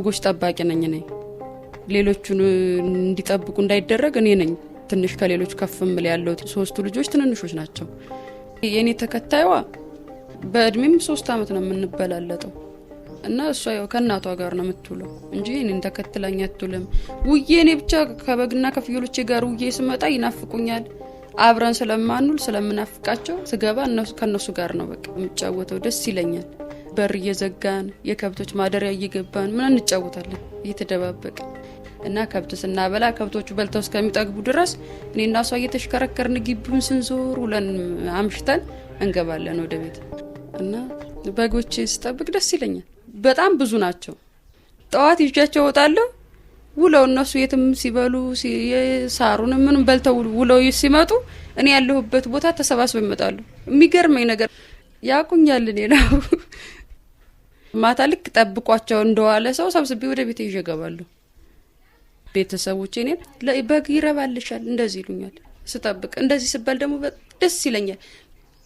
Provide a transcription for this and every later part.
የበጎች ጠባቂ ነኝ እኔ። ሌሎቹን እንዲጠብቁ እንዳይደረግ እኔ ነኝ ትንሽ ከሌሎች ከፍ እምል ያለሁት። ሶስቱ ልጆች ትንንሾች ናቸው። የእኔ ተከታይዋ በእድሜም 3 አመት ነው የምንበላለጠው እና እሷ ያው ከእናቷ ጋር ነው የምትውለው እንጂ እኔን ተከትላኝ አትውልም። ውዬ እኔ ብቻ ከበግና ከፍየሎቼ ጋር ውዬ ስመጣ ይናፍቁኛል። አብረን ስለማንውል ስለምናፍቃቸው ስገባ ከእነሱ ጋር ነው በቃ የምጫወተው፣ ደስ ይለኛል። በር እየዘጋን የከብቶች ማደሪያ እየገባን ምን እንጫወታለን እየተደባበቅን እና ከብት ስናበላ ከብቶቹ በልተው እስከሚጠግቡ ድረስ እኔና እሷ እየተሽከረከርን ግቢውን ስንዞር ውለን አምሽተን እንገባለን ወደ ቤት እና በጎቼ ስጠብቅ ደስ ይለኛል። በጣም ብዙ ናቸው። ጠዋት ይዣቸው እወጣለሁ። ውለው እነሱ የትም ሲበሉ ሳሩን ምንም በልተው ውለው ሲመጡ እኔ ያለሁበት ቦታ ተሰባስበው ይመጣሉ። የሚገርመኝ ነገር ያቁኛል። እኔ ነው ማታ ልክ ጠብቋቸው እንደዋለ ሰው ሰብስቤ ወደ ቤት ይዤ እገባለሁ። ቤተሰቦቼ እኔን በግ ይረባልሻል እንደዚህ ይሉኛል። ስጠብቅ እንደዚህ ስባል ደግሞ ደስ ይለኛል።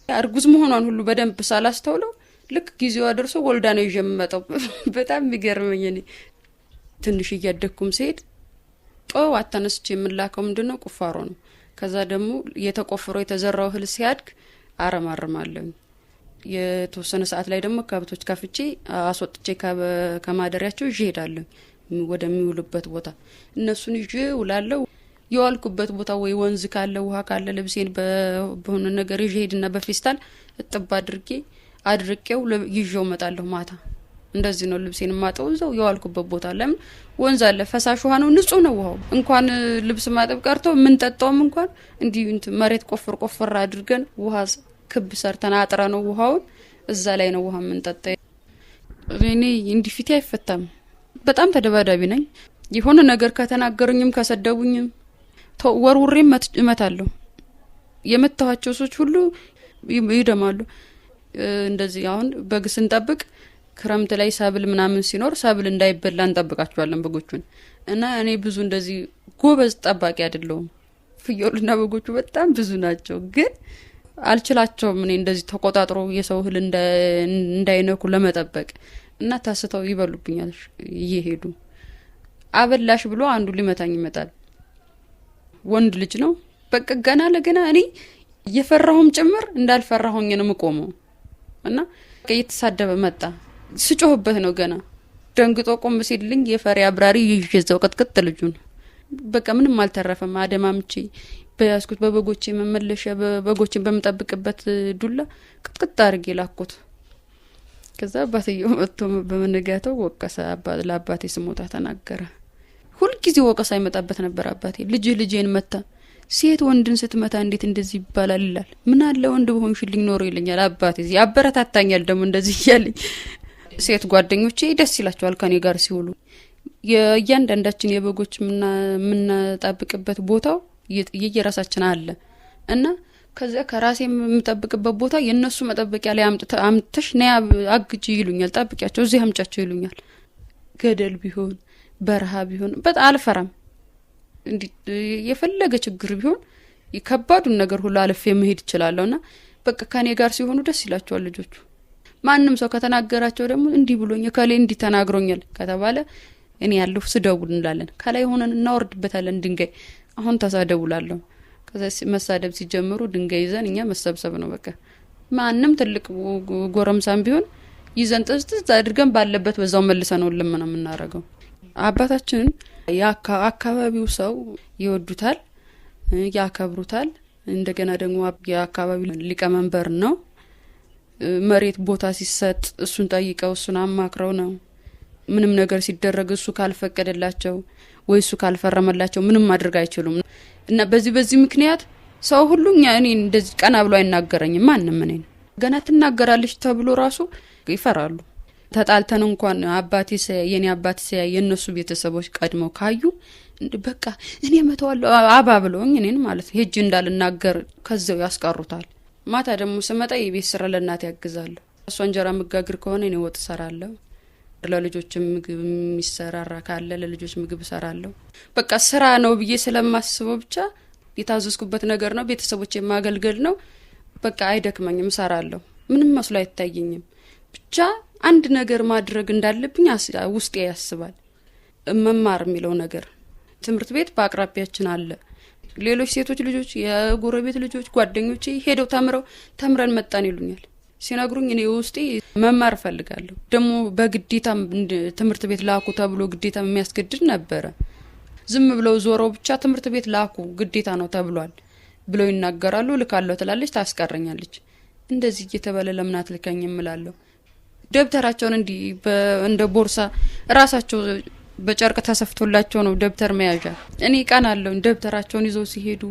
እርጉዝ መሆኗን ሁሉ በደንብ ሳላስተውለው ልክ ጊዜዋ ደርሶ ወልዳ ነው ይዤ የምመጣው። በጣም የሚገርመኝ እኔ ትንሽ እያደግኩም ስሄድ ጠዋት ተነስቼ የምላከው ምንድን ነው ቁፋሮ ነው። ከዛ ደግሞ የተቆፍሮ የተዘራው እህል ሲያድግ አረም አርማለሁ። የተወሰነ ሰዓት ላይ ደግሞ ከብቶች ከፍቼ አስወጥቼ ከማደሪያቸው ይዤ እሄዳለሁ ወደሚውሉበት ቦታ። እነሱን ይዤ ውላለሁ። የዋልኩበት ቦታ ወይ ወንዝ ካለ ውሃ ካለ ልብሴን በሆነ ነገር ይዤ ሄድና በፌስታል እጥብ አድርጌ አድርቄው ይዤው እመጣለሁ ማታ። እንደዚህ ነው ልብሴን የማጠው እዛው የዋልኩበት ቦታ። ለምን ወንዝ አለ፣ ፈሳሽ ውሃ ነው፣ ንጹህ ነው ውሃው። እንኳን ልብስ ማጠብ ቀርቶ የምንጠጣውም እንኳን እንዲህ እንትን መሬት ቆፍር ቆፍር አድርገን ውሃ ክብ ሰርተን አጥረ ነው ውሃውን እዛ ላይ ነው ውሃ የምንጠጣ። እኔ እንዲህ ፊቴ አይፈታም። በጣም ተደባዳቢ ነኝ። የሆነ ነገር ከተናገሩኝም ከሰደቡኝም ወርውሬም እመታለሁ። የመታኋቸው ሰዎች ሁሉ ይደማሉ። እንደዚህ አሁን በግ ስንጠብቅ ክረምት ላይ ሰብል ምናምን ሲኖር ሰብል እንዳይበላ እንጠብቃቸዋለን በጎቹን። እና እኔ ብዙ እንደዚህ ጎበዝ ጠባቂ አይደለሁም። ፍየሉና በጎቹ በጣም ብዙ ናቸው፣ ግን አልችላቸውም። እኔ እንደዚህ ተቆጣጥሮ የሰው እህል እንዳይነኩ ለመጠበቅ እና ታስተው ይበሉብኛል እየሄዱ። አበላሽ ብሎ አንዱ ሊመታኝ ይመጣል። ወንድ ልጅ ነው። በቃ ገና ለገና እኔ እየፈራሁም ጭምር እንዳልፈራሁኝ ነው የምቆመው እና እየተሳደበ መጣ። ስጮህበት ነው ገና ደንግጦ ቆም ሲልኝ የፈሪ አብራሪ ይዤ እዛው ቅጥቅጥ ልጁን በቃ ምንም አልተረፈም። አደማምቼ በያዝኩት በበጎቼ መመለሻ በበጎቼን በምጠብቅበት ዱላ ቅጥቅጥ አድርጌ ላኩት። ከዛ አባትየው መጥቶ በመነጋታው ወቀሰ። ለአባቴ ስሞታ ተናገረ። ሁልጊዜ ወቀሳ ይመጣበት ነበር አባቴ። ልጅህ ልጄን መታ፣ ሴት ወንድን ስትመታ እንዴት እንደዚህ ይባላል ይላል። ምን አለ ወንድ በሆንሽልኝ ኖሮ ይለኛል አባቴ። ያበረታታኛል ደግሞ እንደዚህ እያለኝ። ሴት ጓደኞቼ ደስ ይላቸዋል ከኔ ጋር ሲውሉ። የእያንዳንዳችን የበጎች የምናጣብቅበት ቦታው የየራሳችን አለ እና ከዚያ ከራሴ የምጠብቅበት ቦታ የእነሱ መጠበቂያ ላይ አምጥተሽ ነይ አግጂ ይሉኛል። ጠብቂያቸው እዚህ አምጫቸው ይሉኛል። ገደል ቢሆን በረሃ ቢሆን በጣም አልፈራም። እንዲህ የፈለገ ችግር ቢሆን ከባዱን ነገር ሁሉ አልፌ መሄድ እችላለሁ እና በቃ ከኔ ጋር ሲሆኑ ደስ ይላቸዋል ልጆቹ። ማንም ሰው ከተናገራቸው ደግሞ እንዲህ ብሎኝ እከሌ እንዲህ ተናግሮኛል ከተባለ እኔ ያለሁ ስደቡ እንላለን። ከላይ ሆነን እናወርድበታለን ድንጋይ። አሁን ተሳደቡላለሁ። ከዛ መሳደብ ሲጀምሩ ድንጋይ ይዘን እኛ መሰብሰብ ነው በቃ። ማንም ትልቅ ጎረምሳም ቢሆን ይዘን ጥዝጥዝ አድርገን ባለበት በዛው መልሰን ነው ልም ነው የምናደርገው። አባታችንን የአካባቢው ሰው ይወዱታል፣ ያከብሩታል። እንደገና ደግሞ የአካባቢው ሊቀመንበር ነው። መሬት ቦታ ሲሰጥ እሱን ጠይቀው እሱን አማክረው ነው። ምንም ነገር ሲደረግ እሱ ካልፈቀደላቸው ወይ እሱ ካልፈረመላቸው ምንም ማድረግ አይችሉም። እና በዚህ በዚህ ምክንያት ሰው ሁሉ እኛ እኔ እንደዚህ ቀና ብሎ አይናገረኝም። ማንም እኔን ገና ትናገራለች ተብሎ ራሱ ይፈራሉ። ተጣልተን እንኳን አባቴ ሲያይ የኔ አባት ሲያይ የእነሱ ቤተሰቦች ቀድመው ካዩ በቃ እኔ እመታዋለሁ አባብለውኝ እኔን ማለት ነው ሄጄ እንዳልናገር ከዚያው ያስቀሩታል። ማታ ደግሞ ስመጣ የቤት ስራ ለእናቴ ያግዛለሁ። እሷ እንጀራ መጋግር ከሆነ እኔ ወጥ እሰራለሁ። ለልጆች ምግብ የሚሰራራ ካለ ለልጆች ምግብ እሰራለሁ። በቃ ስራ ነው ብዬ ስለማስበው ብቻ የታዘዝኩበት ነገር ነው። ቤተሰቦች የማገልገል ነው። በቃ አይደክመኝም፣ እሰራለሁ። ምንም መስሎ አይታየኝም። ብቻ አንድ ነገር ማድረግ እንዳለብኝ ውስጤ ያስባል። መማር የሚለው ነገር ትምህርት ቤት በአቅራቢያችን አለ። ሌሎች ሴቶች ልጆች፣ የጎረቤት ልጆች፣ ጓደኞቼ ሄደው ተምረው ተምረን መጣን ይሉኛል። ሲነግሩኝ እኔ ውስጤ መማር እፈልጋለሁ። ደግሞ በግዴታ ትምህርት ቤት ላኩ ተብሎ ግዴታ የሚያስገድድ ነበረ። ዝም ብለው ዞረው ብቻ ትምህርት ቤት ላኩ ግዴታ ነው ተብሏል ብለው ይናገራሉ። ልካለሁ ትላለች፣ ታስቀረኛለች። እንደዚህ እየተባለ ለምን አትልከኝም እላለሁ። ደብተራቸውን እንዲህ እንደ ቦርሳ ራሳቸው በጨርቅ ተሰፍቶላቸው ነው ደብተር መያዣ። እኔ ቀናለሁ ደብተራቸውን ይዘው ሲሄዱ፣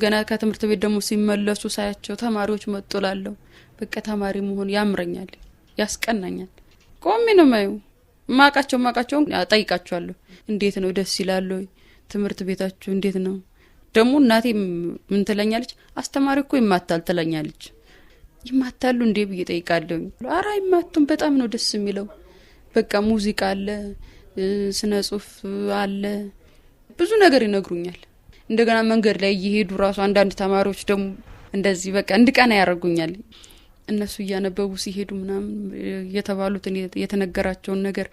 ገና ከትምህርት ቤት ደግሞ ሲመለሱ ሳያቸው ተማሪዎች መጡ እላለሁ። በቃ ተማሪ መሆን ያምረኛል፣ ያስቀናኛል። ቆሜ ነው የማየው። ማቃቸውን ጠይቃቸዋለሁ። እንዴት ነው ደስ ይላል ወይ ትምህርት ቤታችሁ እንዴት ነው? ደግሞ እናቴ ምን ትለኛለች? አስተማሪ እኮ ይማታል ትለኛለች። ይማታሉ እንዴ ብዬ ጠይቃለሁ። ኧረ አይማቱም፣ በጣም ነው ደስ የሚለው። በቃ ሙዚቃ አለ፣ ስነ ጽሁፍ አለ፣ ብዙ ነገር ይነግሩኛል። እንደገና መንገድ ላይ እየሄዱ ራሱ አንዳንድ ተማሪዎች ደግሞ እንደዚህ በቃ እንድቀና ያደርጉኛል። እነሱ እያነበቡ ሲሄዱ ምናምን የተባሉትን የተነገራቸውን ነገር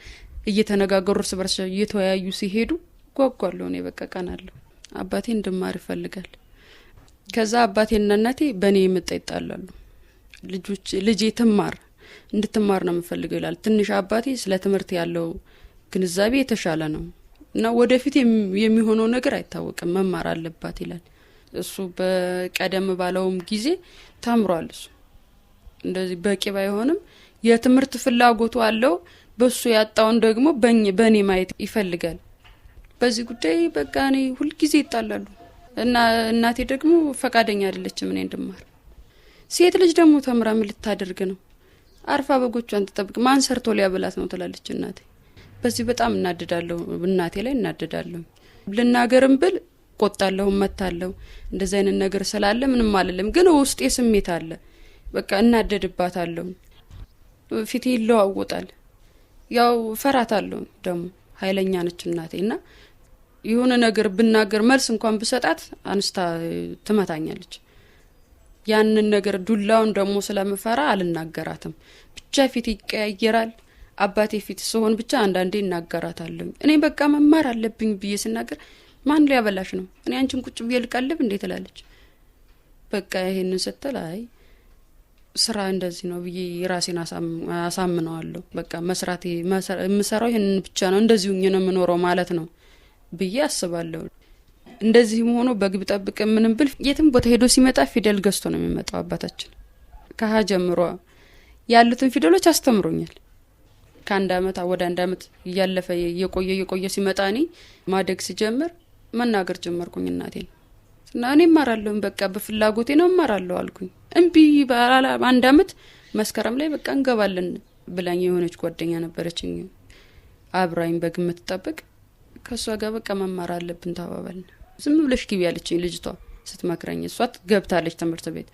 እየተነጋገሩ እርስ በርስ እየተወያዩ ሲሄዱ ጓጓለሁ። እኔ በቃ ቀናለሁ። አባቴ እንድማር ይፈልጋል። ከዛ አባቴና እናቴ በእኔ የመጣ ይጣላሉ። ልጆች ልጄ ትማር እንድትማር ነው የምፈልገው ይላል። ትንሽ አባቴ ስለ ትምህርት ያለው ግንዛቤ የተሻለ ነው እና ወደፊት የሚሆነው ነገር አይታወቅም፣ መማር አለባት ይላል። እሱ በቀደም ባለውም ጊዜ ተምሯል። እሱ እንደዚህ በቂ ባይሆንም የትምህርት ፍላጎቱ አለው። በሱ ያጣውን ደግሞ በእኔ ማየት ይፈልጋል። በዚህ ጉዳይ በቃ እኔ ሁልጊዜ ይጣላሉ እና እናቴ ደግሞ ፈቃደኛ አይደለችም እኔ እንድማር። ሴት ልጅ ደግሞ ተምራ ምን ልታደርግ ነው? አርፋ በጎቿን ትጠብቅ፣ ማን ሰርቶ ሊያበላት ነው ትላለች እናቴ። በዚህ በጣም እናደዳለሁ፣ እናቴ ላይ እናደዳለሁ። ልናገርም ብል ቆጣለሁ፣ እመታለሁ። እንደዚህ አይነት ነገር ስላለ ምንም አልልም፣ ግን ውስጤ ስሜት አለ። በቃ እናደድባታለሁ፣ ፊቴ ይለዋወጣል። ያው ፈራታለሁ ደግሞ ኃይለኛ ነች እናቴ እና የሆነ ነገር ብናገር መልስ እንኳን ብሰጣት አንስታ ትመታኛለች። ያንን ነገር ዱላውን ደግሞ ስለምፈራ አልናገራትም። ብቻ ፊት ይቀያየራል። አባቴ ፊት ስሆን ብቻ አንዳንዴ እናገራታለሁ። እኔ በቃ መማር አለብኝ ብዬ ስናገር ማን ሊያበላሽ ነው? እኔ አንቺን ቁጭ ብዬ ልቀልብ እንዴ ትላለች። በቃ ይሄንን ስትል አይ ስራ እንደዚህ ነው ብዬ ራሴን አሳምነዋለሁ። በቃ መስራት የምሰራው ይሄንን ብቻ ነው፣ እንደዚሁ ነው የምኖረው ማለት ነው ብዬ አስባለሁ። እንደዚህም ሆኖ በግ ብጠብቅ ምንም ብል የትም ቦታ ሄዶ ሲመጣ ፊደል ገዝቶ ነው የሚመጣው አባታችን። ከሀ ጀምሮ ያሉትን ፊደሎች አስተምሮኛል። ከአንድ አመት ወደ አንድ አመት እያለፈ እየቆየ እየቆየ ሲመጣ እኔ ማደግ ሲጀምር መናገር ጀመርኩኝ እናቴን እና እኔ እማራለሁ በቃ በፍላጎቴ ነው እማራለሁ አልኩኝ። እምቢ ባላ አንድ አመት መስከረም ላይ በቃ እንገባለን ብላኝ የሆነች ጓደኛ ነበረችኝ አብራኝ በግ የምትጠብቅ፣ ከሷ ጋር በቃ መማር አለብን ተባባልን። ዝም ብለሽ ግቢ ያለችኝ ልጅቷ ስትመክረኝ፣ እሷ ገብታለች ትምህርት ቤት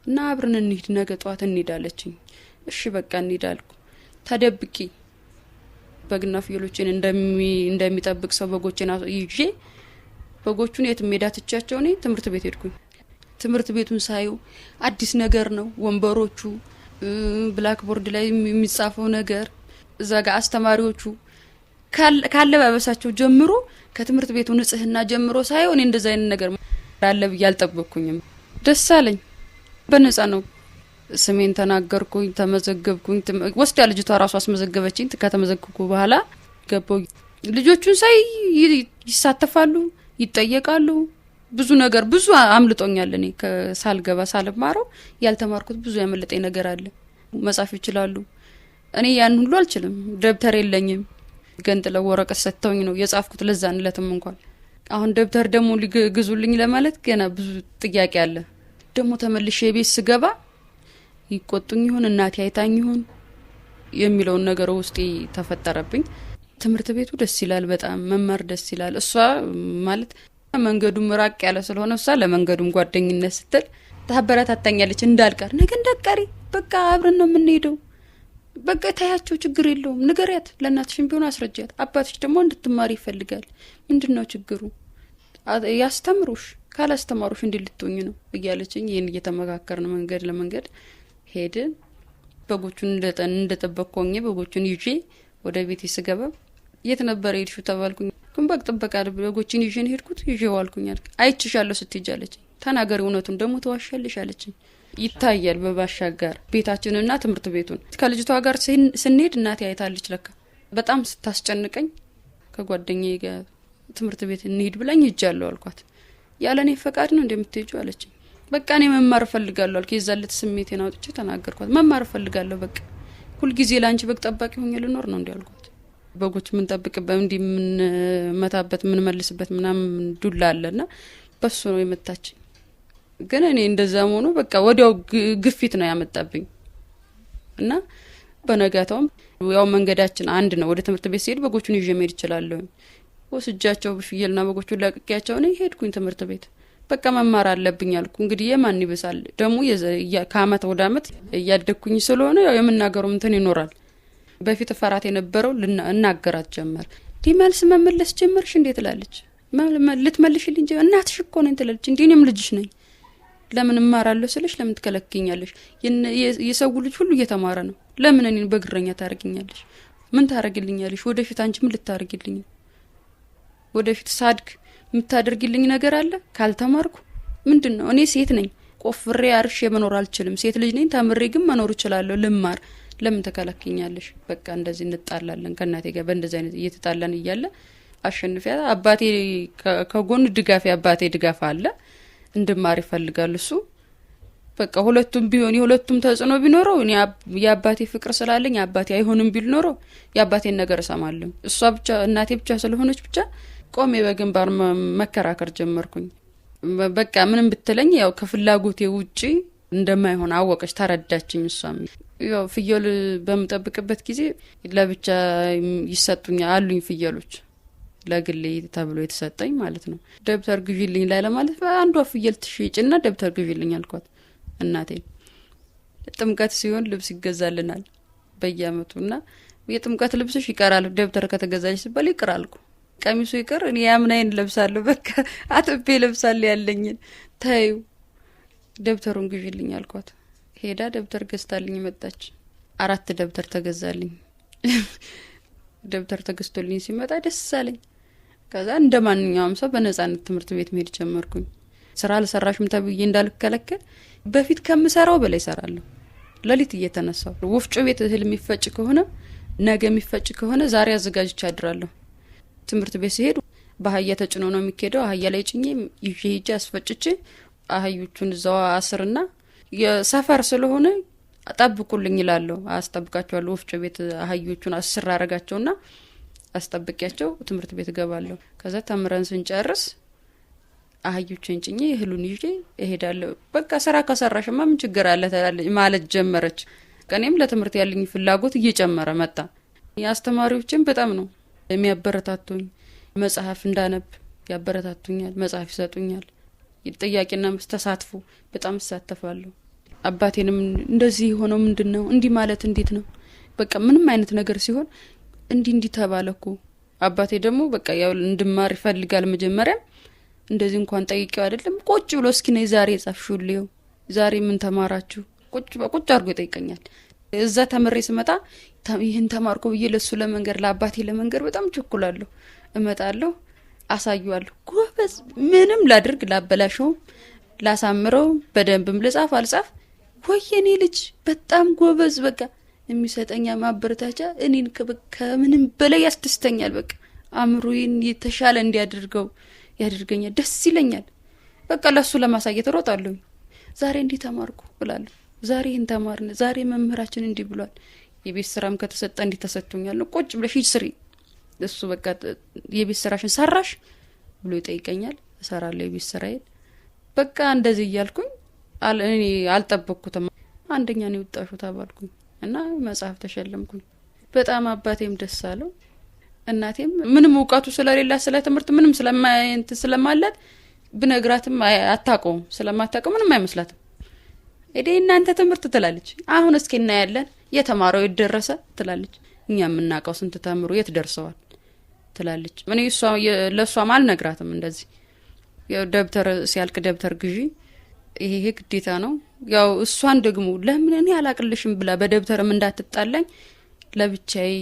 እና አብረን እንሂድ ነገ ጠዋት እንሂድ አለችኝ። እሺ በቃ እንሂድ አልኩ። ተደብቄ በግና ፍየሎችን እንደሚጠብቅ ሰው በጎችን ይዤ በጎቹን የትም ሜዳ ትቻቸው እኔ ትምህርት ቤት ሄድኩኝ። ትምህርት ቤቱን ሳየው አዲስ ነገር ነው። ወንበሮቹ፣ blackboard ላይ የሚጻፈው ነገር፣ እዛ ጋር አስተማሪዎቹ ካለባበሳቸው ጀምሮ ከትምህርት ቤቱ ንጽህና ጀምሮ ሳየው እኔ እንደዛ አይነት ነገር አለ ብዬ አልጠበቅኩኝም። ደስ አለኝ። በነጻ ነው። ስሜን ተናገርኩኝ፣ ተመዘገብኩኝ። ወስዳ ልጅቷ ራሷ አስመዘገበችኝ። ከተመዘገብኩ በኋላ ገባው። ልጆቹን ሳይ ይሳተፋሉ፣ ይጠየቃሉ። ብዙ ነገር ብዙ አምልጦኛል። እኔ ሳልገባ ሳልማረው ያልተማርኩት ብዙ ያመለጠኝ ነገር አለ። መጻፍ ይችላሉ። እኔ ያን ሁሉ አልችልም። ደብተር የለኝም። ገንጥለው ወረቀት ሰጥተውኝ ነው የጻፍኩት ለዛን እለትም እንኳን። አሁን ደብተር ደግሞ ግዙልኝ ለማለት ገና ብዙ ጥያቄ አለ። ደግሞ ተመልሼ ቤት ስገባ ይቆጡኝ ይሆን እናቴ አይታኝ ይሆን የሚለውን ነገር ውስጤ ተፈጠረብኝ። ትምህርት ቤቱ ደስ ይላል፣ በጣም መማር ደስ ይላል። እሷ ማለት መንገዱም ራቅ ያለ ስለሆነ እሷ ለመንገዱም ጓደኝነት ስትል ታበረታታኛለች። እንዳልቀር ነገ እንዳትቀሪ በቃ አብረን ነው የምንሄደው። በቃ ታያቸው ችግር የለውም ንገሪያት፣ ለእናትሽም ቢሆን አስረጃት። አባትሽ ደግሞ እንድትማሪ ይፈልጋል። ምንድነው ችግሩ? ያስተምሩሽ፣ ካላስተማሩሽ እንዴት ልትሆኝ ነው እያለችኝ ይሄን እየተመካከርን መንገድ ለመንገድ ሄድን። በጎቹን እንደጠበቅኩ ሆኜ በጎቹን ይዤ ወደ ቤቴ ስገባ የት ነበር የሄድሽው ተባልኩኝ። ግን በግ ጥበቃ በጎችን ይዤ ነው የሄድኩት፣ ይዤ ዋልኩኝ አልክ። አይቼሻለሁ ስትሄጂ አለችኝ። ተናገሪ እውነቱን ደግሞ ተዋሻለሽ አለችኝ። ይታያል በባሻገር ቤታችንና ትምህርት ቤቱን። ከልጅቷ ጋር ስንሄድ እናቴ አይታለች ለካ። በጣም ስታስጨንቀኝ ከጓደኛዬ ጋር ትምህርት ቤት እንሂድ ብላኝ ሄጃለሁ አልኳት። ያለ እኔ ፈቃድ ነው እንደምትሄጂው አለችኝ። በቃ እኔ መማር እፈልጋለሁ አልኩ። የዛን ዕለት ስሜቴን አውጥቼ ተናገርኳት። መማር እፈልጋለሁ፣ በቃ ሁልጊዜ ለአንቺ በግ ጠባቂ ሆኜ ልኖር ነው እንዲ አልኳት። በጎች የምንጠብቅበት እንዲህ የምንመታበት የምንመልስበት ምናምን ዱላ አለና በሱ ነው የመታችኝ። ግን እኔ እንደዛም ሆኖ በቃ ወዲያው ግፊት ነው ያመጣብኝ እና በነጋታውም ያው መንገዳችን አንድ ነው። ወደ ትምህርት ቤት ሲሄድ በጎቹን ይዤ መሄድ እችላለሁ። ወስጃቸው ፍየልና በጎቹን ለቅቄያቸው እኔ ሄድኩኝ ትምህርት ቤት። በቃ መማር አለብኝ አልኩ። እንግዲህ የማን ይብሳል ደግሞ ከአመት ወደ አመት እያደግኩኝ ስለሆነ ያው የምናገረው እንትን ይኖራል። በፊት ፈራት የነበረው እናገራት ጀመር። እንዲህ መልስ መመለስ ጀመርሽ እንዴ ትላለች። ልትመልሽልኝ እናትሽ እኮ ነኝ ትላለች። እንዴ እኔም ልጅሽ ነኝ፣ ለምን እማራለሁ ስልሽ ለምን ትከለክኛለሽ? የሰው ልጅ ሁሉ እየተማረ ነው። ለምን እኔን በግረኛ ታረግኛለሽ? ምን ታረግልኛለሽ? ወደፊት አንቺ ምን ልታረግልኝ? ወደፊት ሳድግ የምታደርግልኝ ነገር አለ? ካልተማርኩ ምንድነው? እኔ ሴት ነኝ፣ ቆፍሬ አርሼ መኖር አልችልም። ሴት ልጅ ነኝ፣ ተምሬ ግን መኖር እችላለሁ። ልማር፣ ለምን ተከለክኛለሽ? በቃ እንደዚህ እንጣላለን ከእናቴ ጋር። በእንደዚህ አይነት እየተጣላን እያለ አሸንፊያ አባቴ ከጎን ድጋፍ አባቴ ድጋፍ አለ፣ እንድማር ይፈልጋል እሱ። በቃ ሁለቱም ቢሆን የሁለቱም ተጽዕኖ ቢኖረው እኔ የአባቴ ፍቅር ስላለኝ አባቴ አይሆንም ቢል ኖሮ የአባቴን ነገር እሰማለሁ። እሷ ብቻ እናቴ ብቻ ስለሆነች ብቻ ቆሜ በግንባር መከራከር ጀመርኩኝ። በቃ ምንም ብትለኝ ያው ከፍላጎቴ ውጪ እንደማይሆን አወቀች፣ ተረዳችኝ። እሷም ያው ፍየል በምጠብቅበት ጊዜ ለብቻ ይሰጡኛል አሉኝ ፍየሎች ለግሌ ተብሎ የተሰጠኝ ማለት ነው። ደብተር ግዢልኝ ላይ ለማለት አንዷ ፍየል ትሽጭና ደብተር ግዢልኝ አልኳት እናቴን። ጥምቀት ሲሆን ልብስ ይገዛልናል በየአመቱና የጥምቀት ልብስሽ ይቀራል ደብተር ከተገዛልሽ ሲባል ይቅር አልኩ። ቀሚሱ ይቅር እኔ ያምናይን ለብሳለሁ፣ በቃ አጥቤ ለብሳለሁ ያለኝን ተይው ደብተሩን ግዢልኝ አልኳት። ሄዳ ደብተር ገዝታልኝ መጣች። 4 ደብተር ተገዛልኝ። ደብተር ተገዝቶልኝ ሲመጣ ደስ አለኝ። ከዛ እንደማንኛውም ሰው በነጻነት ትምህርት ቤት መሄድ ጀመርኩኝ። ስራ አልሰራሽም ተብዬ እንዳልከለከል በፊት ከምሰራው በላይ እሰራለሁ። ሌሊት እየተነሳሁ ወፍጮ ቤት እህል የሚፈጭ ከሆነ ነገ የሚፈጭ ከሆነ ዛሬ አዘጋጅቼ አድራለሁ። ትምህርት ቤት ሲሄድ በአህያ ተጭኖ ነው የሚኬደው። አህያ ላይ ጭኜ ይዤ ሄጄ አስፈጭቼ አህዮቹን እዛው አስርና የሰፈር ስለሆነ ጠብቁልኝ እላለሁ። አስጠብቃቸዋለሁ። ወፍጮ ቤት አህዮቹን አስር አረጋቸውና አስጠብቂያቸው ትምህርት ቤት እገባለሁ። ከዛ ተምረን ስንጨርስ አህዮችን ጭኜ እህሉን ይዤ እሄዳለሁ። በቃ ስራ ከሰራሽማ ምን ችግር አለ ትላለች ማለት ጀመረች። እኔም ለትምህርት ያለኝ ፍላጎት እየጨመረ መጣ። አስተማሪዎችም በጣም ነው የሚያበረታቱኝ። መጽሐፍ እንዳነብ ያበረታቱኛል፣ መጽሐፍ ይሰጡኛል። ጥያቄና መልስ ተሳትፎ በጣም እሳተፋለሁ። አባቴንም እንደዚህ የሆነው ምንድነው እንዲህ ማለት እንዴት ነው? በቃ ምንም አይነት ነገር ሲሆን እንዲህ እንዲህ ተባለ እኮ። አባቴ ደግሞ በቃ ያው እንድማር ይፈልጋል። መጀመሪያ እንደዚህ እንኳን ጠይቄው አይደለም ቁጭ ብሎ እስኪ ነይ ዛሬ የጻፍሽው ልየው፣ ዛሬ ምን ተማራችሁ ቁጭ ቁጭ አድርጎ ይጠይቀኛል። እዛ ተምሬ ስመጣ ይሄን ተማርኩ ብዬ ለሱ ለመንገር ለአባቴ ለመንገር በጣም ቸኩላለሁ። እመጣለሁ፣ አሳየዋለሁ። ጎበዝ ምንም ላድርግ ላበላሸው ላሳምረው በደንብም ልጻፍ አልጻፍ ወይ የኔ ልጅ በጣም ጎበዝ በቃ የሚሰጠኝ ማበረታቻ እኔን ከምንም በላይ ያስደስተኛል። በቃ አእምሮዬን የተሻለ እንዲያደርገው ያደርገኛል። ደስ ይለኛል። በቃ ለሱ ለማሳየት እሮጣለሁ። ዛሬ እንዲህ ተማርኩ እላለሁ። ዛሬ ይሄን ተማርን፣ ዛሬ መምህራችን እንዲህ ብሏል። የቤት ስራም ከተሰጠ እንዲህ ተሰጥቶኛል፣ ቁጭ ብለሽ ሂጂ ስሪ። እሱ በቃ የቤት ስራሽን ሰራሽ ብሎ ይጠይቀኛል። እሰራለሁ የቤት ስራዬን። በቃ እንደዚህ እያልኩኝ እኔ አልጠበቅኩትም። አንደኛ ነው የወጣሽው ተባልኩኝ እና መጽሐፍ ተሸለምኩኝ። በጣም አባቴም ደስ አለው። እናቴም ምንም እውቀቱ ስለሌላት ስለ ትምህርት ምንም ስለማላት ብነግራትም አታውቀውም። ስለማታውቀው ምንም አይመስላትም። እዴ እናንተ ትምህርት ትላለች። አሁን እስኪ እናያለን የተማረው የት ደረሰ ትላለች። እኛ የምናውቀው ስንት ተምሮ የት ደርሰዋል ትላለች። እኔ ለሷም አልነግራትም እንደዚህ። ያው ደብተር ሲያልቅ ደብተር ግዢ ይሄ ግዴታ ነው። ያው እሷን ደግሞ ለምን እኔ አላቅልሽም ብላ በደብተርም እንዳትጣላኝ ለብቻዬ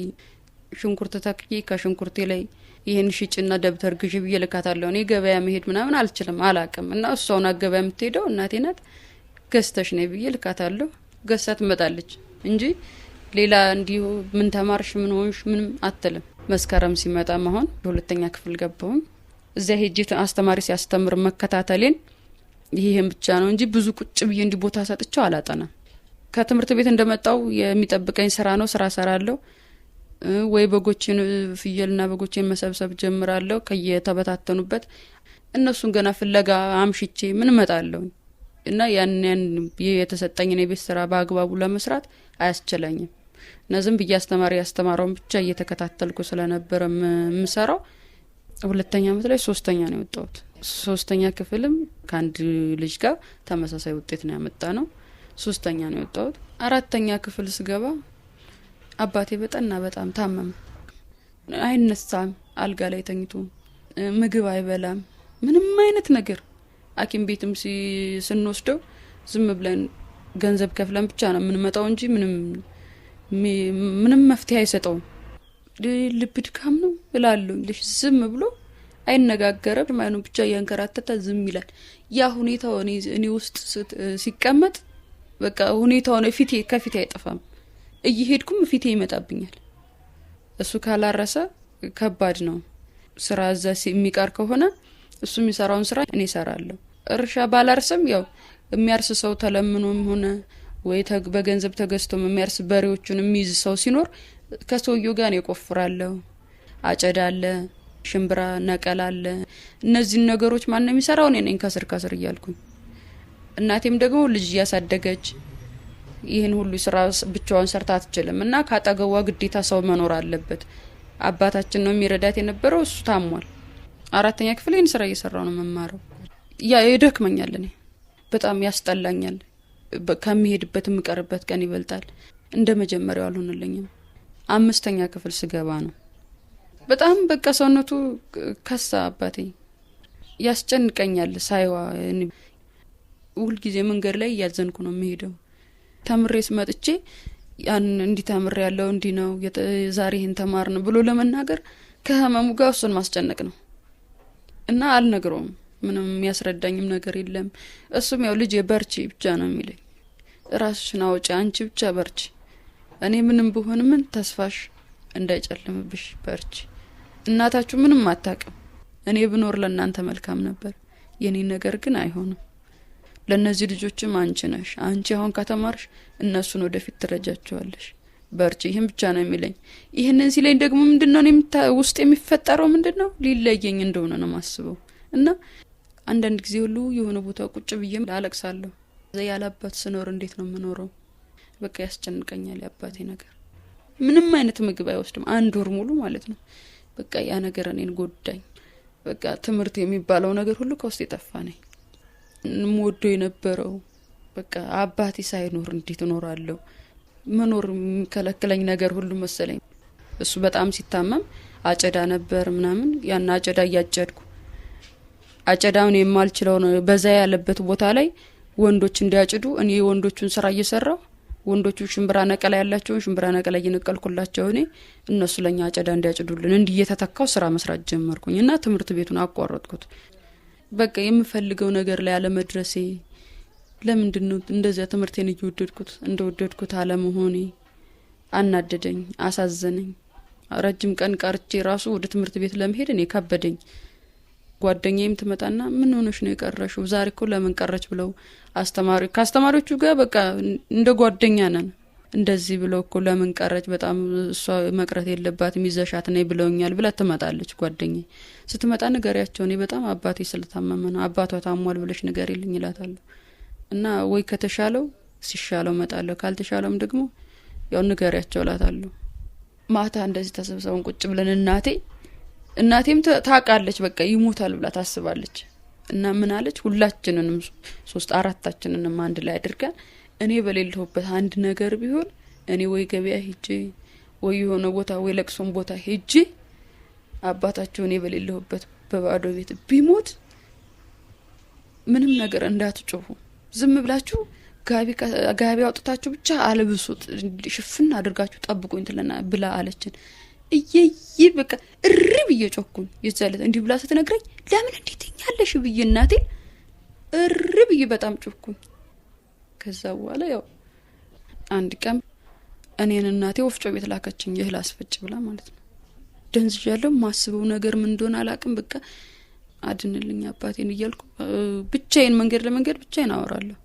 ሽንኩርት ተክዬ ከሽንኩርቴ ላይ ይህን ሽጭና ደብተር ግዢ ብዬ ልካታለሁ። እኔ ገበያ መሄድ ምናምን አልችልም፣ አላቅም እና እሷውን ገበያ የምትሄደው እናቴ ናት። ገዝተሽ ነይ ብዬ ልካታለሁ። ገዝታ ትመጣለች እንጂ ሌላ እንዲሁ ምን ተማርሽ ምን ሆንሽ ምንም አትልም። መስከረም ሲመጣ መሆን 2ኛ ክፍል ገባሁኝ። እዚያ ሄጄ አስተማሪ ሲያስተምር መከታተሌን ይሄን ብቻ ነው እንጂ ብዙ ቁጭ ብዬ እንዲህ ቦታ ሰጥቼው አላጠናም። ከትምህርት ቤት እንደመጣው የሚጠብቀኝ ስራ ነው። ስራ ሰራለሁ ወይ በጎችን ፍየልና በጎችን መሰብሰብ ጀምራለሁ ከየተበታተኑበት። እነሱን ገና ፍለጋ አምሽቼ ምን እመጣለሁ እና ያን የተሰጠኝን የቤት ስራ በአግባቡ ለመስራት አያስችለኝም። እና ዝም ብዬ አስተማሪ ያስተማረውን ብቻ እየተከታተልኩ ስለነበረ የምሰራው። 2ኛ አመት ላይ 3ኛ ነው የወጣሁት። 3ኛ ክፍልም ከአንድ ልጅ ጋር ተመሳሳይ ውጤት ነው ያመጣነው። 3ኛ ነው የወጣሁት። 4ኛ ክፍል ስገባ አባቴ በጠና በጣም ታመመ። አይነሳም፣ አልጋ ላይ ተኝቶ ምግብ አይበላም፣ ምንም አይነት ነገር። ሐኪም ቤትም ስንወስደው ዝም ብለን ገንዘብ ከፍለን ብቻ ነው የምንመጣው እንጂ ምንም መፍትሄ አይሰጠውም። ልብ ድካም ነው እላለሁ። ልጅ ዝም ብሎ አይነጋገርም፣ አይኑ ብቻ እያንከራተተ ዝም ይላል። ያ ሁኔታው እኔ ውስጥ ሲቀመጥ በቃ ሁኔታው ነው ፊቴ ከፊቴ አይጠፋም። እየሄድኩም ፊቴ ይመጣብኛል። እሱ ካላረሰ ከባድ ነው። ስራ እዛ የሚቀር ከሆነ እሱ የሚሰራውን ስራ እኔ እሰራለሁ። እርሻ ባላርስም ያው የሚያርስ ሰው ተለምኖም ሆነ ወይ በገንዘብ ተገዝቶም የሚያርስ በሬዎቹን የሚይዝ ሰው ሲኖር ከሰውየው ጋር እኔ እቆፍራለሁ። አጨዳ አለ፣ ሽምብራ ነቀላ አለ። እነዚህን ነገሮች ማን ነው የሚሰራው? እኔ ነኝ ከስር ከስር እያልኩኝ። እናቴም ደግሞ ልጅ እያሳደገች ይህን ሁሉ ስራ ብቻዋን ሰርታ አትችልም እና ካጠገቧ ግዴታ ሰው መኖር አለበት። አባታችን ነው የሚረዳት የነበረው፣ እሱ ታሟል። 4ኛ ክፍል ይህን ስራ እየሰራሁ ነው የምማረው። ያ ይደክመኛል፣ እኔ በጣም ያስጠላኛል። ከሚሄድበት የምቀርበት ቀን ይበልጣል። እንደ መጀመሪያው አልሆነልኝም። 5ኛ ክፍል ስገባ ነው በጣም በቃ ሰውነቱ ከሳ። አባቴ ያስጨንቀኛል ሳይዋ። ሁል ጊዜ መንገድ ላይ እያዘንኩ ነው የምሄደው። ተምሬ ስመጥቼ ያን እንዲህ ተምሬ ያለው እንዲህ ነው ዛሬ ይሄን ተማርን ብሎ ለመናገር ከህመሙ ጋር እሱን ማስጨነቅ ነው እና አልነግረውም። ምንም የሚያስረዳኝም ነገር የለም። እሱም ያው ልጄ በርቺ ብቻ ነው የሚለኝ። ራስሽን አውጪ፣ አንቺ ብቻ በርቺ፣ እኔ ምንም ብሆን ምን ተስፋሽ እንዳይጨልምብሽ በርቺ። እናታችሁ ምንም አታውቅም፣ እኔ ብኖር ለእናንተ መልካም ነበር፣ የኔ ነገር ግን አይሆንም። ለነዚህ ልጆችም አንቺ ነሽ፣ አንቺ አሁን ከተማርሽ እነሱን ወደፊት ትረጃቸዋለሽ፣ በርቺ። ይሄን ብቻ ነው የሚለኝ። ይሄንን ሲለኝ ደግሞ ምንድነው ውስጥ የሚፈጠረው ምንድነው ሊለየኝ እንደሆነ ነው የማስበው። እና አንዳንድ ጊዜ ሁሉ የሆነ ቦታ ቁጭ ብዬ አለቅሳለሁ። ያለ አባት ስኖር እንዴት ነው የምኖረው? በቃ ያስጨንቀኛል የአባቴ ነገር። ምንም አይነት ምግብ አይወስድም አንድ ወር ሙሉ ማለት ነው። በቃ ያ ነገር እኔን ጎዳኝ። በቃ ትምህርት የሚባለው ነገር ሁሉ ከውስጥ የጠፋ ነኝ። የምወደው የነበረው በቃ አባቴ ሳይኖር እንዴት እኖራለሁ? መኖር የሚከለክለኝ ነገር ሁሉ መሰለኝ። እሱ በጣም ሲታመም አጨዳ ነበር ምናምን፣ ያን አጨዳ እያጨድኩ አጨዳውን የማልችለው ነው በዛ ያለበት ቦታ ላይ ወንዶች እንዲያጭዱ እኔ የወንዶቹን ስራ እየሰራሁ ወንዶቹ ሽምብራ ነቀላ ያላቸውን ሽምብራ ነቀላ እየነቀልኩላቸው እኔ እነሱ ለኛ አጨዳ እንዲያጭዱልን እንዲህ እየተተካው ስራ መስራት ጀመርኩኝ እና ትምህርት ቤቱን አቋረጥኩት። በቃ የምፈልገው ነገር ላይ አለመድረሴ፣ ለምንድን ነው እንደዚያ ትምህርቴን እየወደድኩት እንደወደድኩት አለመሆኔ አናደደኝ፣ አሳዘነኝ። ረጅም ቀን ቀርቼ ራሱ ወደ ትምህርት ቤት ለመሄድ እኔ ከበደኝ። ጓደኛዬም ትመጣና ምን ሆነሽ ነው የቀረሽው? ዛሬ እኮ ለምን ቀረች ብለው ካስተማሪዎቹ ጋር በቃ እንደ ጓደኛ ነን። እንደዚህ ብለው እኮ ለምን ቀረች፣ በጣም እሷ መቅረት የለባትም ይዘሻት ነይ ብለውኛል ብላ ትመጣለች ጓደኛዬ። ስትመጣ ንገሪያቸው፣ እኔ በጣም አባቴ ስለታመመ ነው፣ አባቷ ታሟል ብለሽ ንገሪልኝ እላታለሁ። እና ወይ ከተሻለው ሲሻለው እመጣለሁ፣ ካልተሻለውም ደግሞ ያው ንገሪያቸው እላታለሁ። ማታ እንደዚህ ተሰብስበን ቁጭ ብለን እናቴም ታውቃለች፣ በቃ ይሞታል ብላ ታስባለች። እና ምን አለች፣ ሁላችንንም ሶስት አራታችንንም አንድ ላይ አድርገን እኔ በሌለሁበት አንድ ነገር ቢሆን እኔ ወይ ገበያ ሄጄ ወይ የሆነ ቦታ ወይ ለቅሶም ቦታ ሄጄ አባታችሁ እኔ በሌለሁበት በባዶ ቤት ቢሞት ምንም ነገር እንዳትጮሁ፣ ዝም ብላችሁ ጋቢ አውጥታችሁ ብቻ አልብሱት፣ ሽፍን አድርጋችሁ ጠብቁኝ ትለና ብላ አለችን። እየይ በቃ እሪ ብዬ ጮኩኝ። የዛን ዕለት እንዲህ ብላ ስትነግረኝ ለምን እንዲህ ትኛለሽ ብዬ እናቴን እሪ ብዬ በጣም ጮኩኝ። ከዛ በኋላ ያው አንድ ቀን እኔን እናቴ ወፍጮ ቤት ላከችኝ፣ እህል አስፈጭ ብላ ማለት ነው። ደንዝዣለሁ። ማስበው ነገር ምን እንደሆነ አላቅም። በቃ አድንልኝ አባቴን እያልኩ ብቻዬን መንገድ ለመንገድ ብቻዬን አወራለሁ።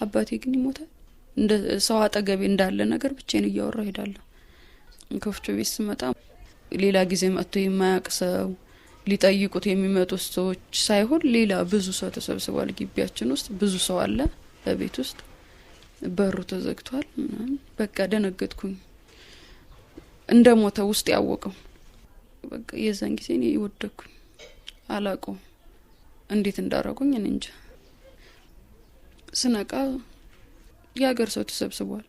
አባቴ ግን ይሞታል። እንደ ሰው አጠገቤ እንዳለ ነገር ብቻዬን እያወራሁ እሄዳለሁ። ከወፍጮ ቤት ስመጣ ሌላ ጊዜ መጥቶ የማያውቅ ሰው ሊጠይቁት የሚመጡት ሰዎች ሳይሆን ሌላ ብዙ ሰው ተሰብስቧል። ግቢያችን ውስጥ ብዙ ሰው አለ። በቤት ውስጥ በሩ ተዘግቷል ምናምን። በቃ ደነገጥኩኝ። እንደ ሞተ ውስጥ ያወቀው በቃ የዛን ጊዜ እኔ ወደኩኝ። አላውቀውም እንዴት እንዳረጉኝ እኔ እንጃ። ስነቃ የሀገር ሰው ተሰብስቧል።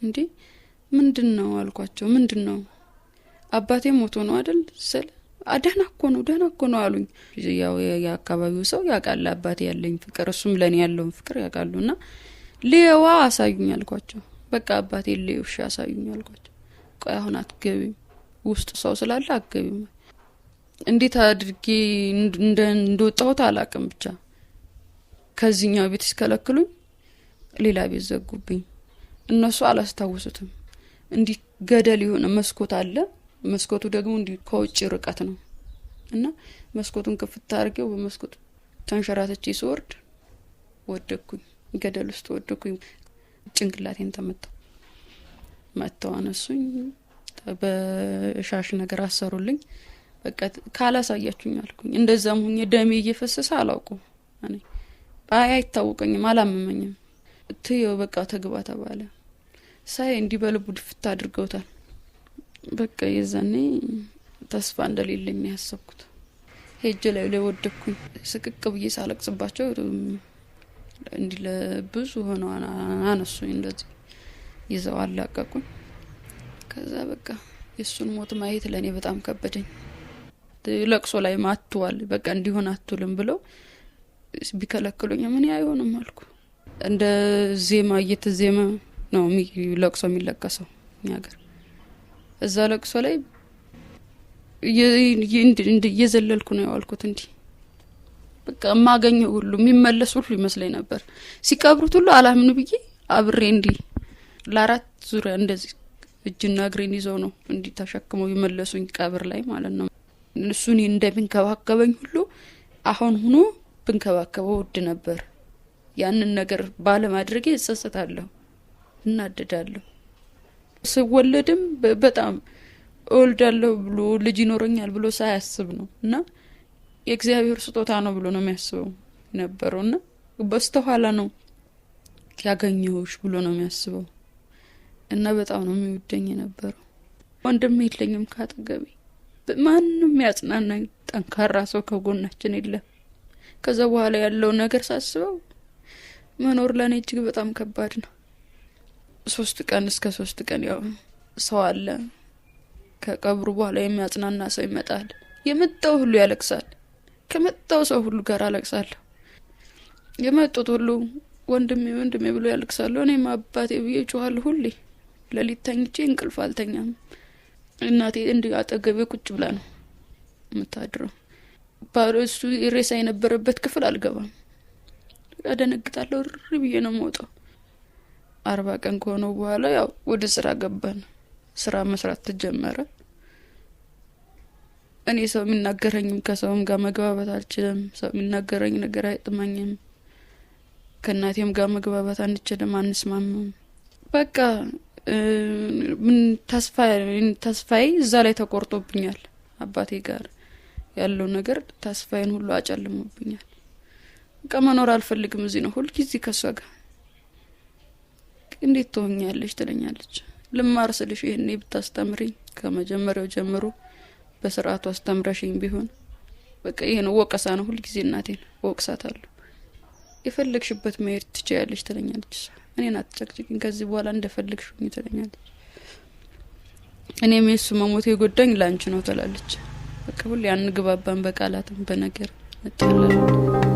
እንዴ ምንድን ነው አልኳቸው። ምንድን ነው አባቴ ሞቶ ነው አይደል ስል ደህና እኮ ነው ደህና እኮ ነው አሉኝ። ያው የአካባቢው ሰው ያውቃል አባቴ ያለኝ ፍቅር፣ እሱም ለእኔ ያለውን ፍቅር ያውቃሉ። እና ሌዋ አሳዩኝ አልኳቸው። በቃ አባቴ ሌው እሺ አሳዩኝ አልኳቸው። ቆይ አሁን አትገቢም፣ ውስጥ ሰው ስላለ አትገቢም። እንዴት አድርጌ እንደወጣሁት አላውቅም። ብቻ ከዚህኛው ቤት ሲከለክሉኝ ሌላ ቤት ዘጉብኝ። እነሱ አላስታውሱትም። እንዲህ ገደል የሆነ መስኮት አለ። መስኮቱ ደግሞ እንዲህ ከውጭ ርቀት ነው እና መስኮቱን ክፍት አድርጌው በመስኮቱ ተንሸራተቼ ስወርድ ወደኩኝ፣ ገደል ውስጥ ወደኩኝ። ጭንቅላቴን ተመታው። መጥተው አነሱኝ፣ በሻሽ ነገር አሰሩልኝ። በቃ ካላሳያችሁኝ አልኩኝ። እንደዛም ሁኜ ደሜ እየፈሰሰ አላውቀውም። እኔ አይ አይታወቀኝም፣ አላመመኝም። ትየው በቃ ተግባ ተባለ። ሳይ እንዲህ በልቡ ድፍት አድርገውታል። በቃ የዛኔ ተስፋ እንደሌለኝ ነው ያሰብኩት። ሄጄ ላይ ላይ ወደኩኝ። ስቅቅ ብዬ ሳለቅስባቸው እንዲህ ለብዙ ሆነው አነሱኝ፣ እንደዚህ ይዘው አላቀቁኝ። ከዛ በቃ የእሱን ሞት ማየት ለእኔ በጣም ከበደኝ። ለቅሶ ላይ አትዋል በቃ እንዲሆን አትውልም ብለው ቢከለክሉኝ ምን አይሆንም አልኩ። እንደ ዜማ እየተዜመ ነው ለቅሶ የሚለቀሰው እኛ ሀገር። እዛ ለቅሶ ላይ እየዘለልኩ ነው የዋልኩት። እንዲህ በቃ የማገኘው ሁሉ የሚመለስ ሁሉ ይመስለኝ ነበር። ሲቀብሩት ሁሉ አላምን ብዬ አብሬ እንዲህ ለአራት ዙሪያ እንደዚህ እጅና እግሬን ይዘው ነው እንዲህ ተሸክመው የመለሱኝ ቀብር ላይ ማለት ነው። እሱ እኔን እንደሚንከባከበኝ ሁሉ አሁን ሁኖ ብንከባከበው ውድ ነበር። ያንን ነገር ባለማድረጌ እጸጸታለሁ፣ እናደዳለሁ። ስወለድም በጣም እወልዳለሁ ብሎ ልጅ ይኖረኛል ብሎ ሳያስብ ነው እና የእግዚአብሔር ስጦታ ነው ብሎ ነው የሚያስበው የነበረው እና በስተኋላ ነው ያገኘሁሽ ብሎ ነው የሚያስበው እና በጣም ነው የሚወደኝ የነበረው። ወንድም የለኝም ካጠገቤ፣ ማንም ያጽናናኝ ጠንካራ ሰው ከጎናችን የለም። ከዛ በኋላ ያለው ነገር ሳስበው መኖር ለእኔ እጅግ በጣም ከባድ ነው። 3 ቀን እስከ 3 ቀን ያው ሰው አለ። ከቀብሩ በኋላ የሚያጽናና ሰው ይመጣል። የመጣው ሁሉ ያለቅሳል። ከመጣው ሰው ሁሉ ጋር አለቅሳለሁ። የመጡት ሁሉ ወንድሜ ወንድሜ ብሎ ያለቅሳሉ። እኔም አባቴ ብዬ እጮኻለሁ። ሁሌ ሌሊት ተኝቼ እንቅልፍ አልተኛም። እናቴ እንዲህ አጠገቤ ቁጭ ብላ ነው የምታድረው። እሱ ሬሳ የነበረበት ክፍል አልገባም። አደነግጣለሁ። እሪ ብዬ ነው የምወጣው። 40 ቀን ከሆነው በኋላ ያው ወደ ስራ ገባን። ስራ መስራት ተጀመረ። እኔ ሰው የሚናገረኝም ከሰውም ጋር መግባባት አልችልም። ሰው የሚናገረኝ ነገር አይጥመኝም። ከእናቴም ጋር መግባባት አንችልም፣ አንስማምም። በቃ ምን ተስፋዬ እዛ ላይ ተቆርጦብኛል። አባቴ ጋር ያለው ነገር ተስፋዬን ሁሉ አጨልሞብኛል። በቃ መኖር አልፈልግም እዚህ ነው ሁል ጊዜ ከሷ ጋር። እንዴት ትሆኛለሽ ትለኛለች። ልማር ስልሽ ይሄኔ ብታስተምሪኝ ከመጀመሪያው ጀምሮ በስርዓቱ አስተምረሽኝ ቢሆን በቃ ይሄ ነው ወቀሳ ነው። ሁል ጊዜ እናቴን ወቅሳታለሁ። የፈለግሽበት መሄድ ትችያለሽ ትለኛለች። እኔን አትጨቅጭቂኝ ከዚህ በኋላ እንደፈለግሽ ሁኚ ትለኛለች። እኔም የሱ መሞት የጎዳኝ ላንቺ ነው ትላለች። በቃ ሁሌ አንግባባም፣ በቃላትም በነገር እንጣላለን።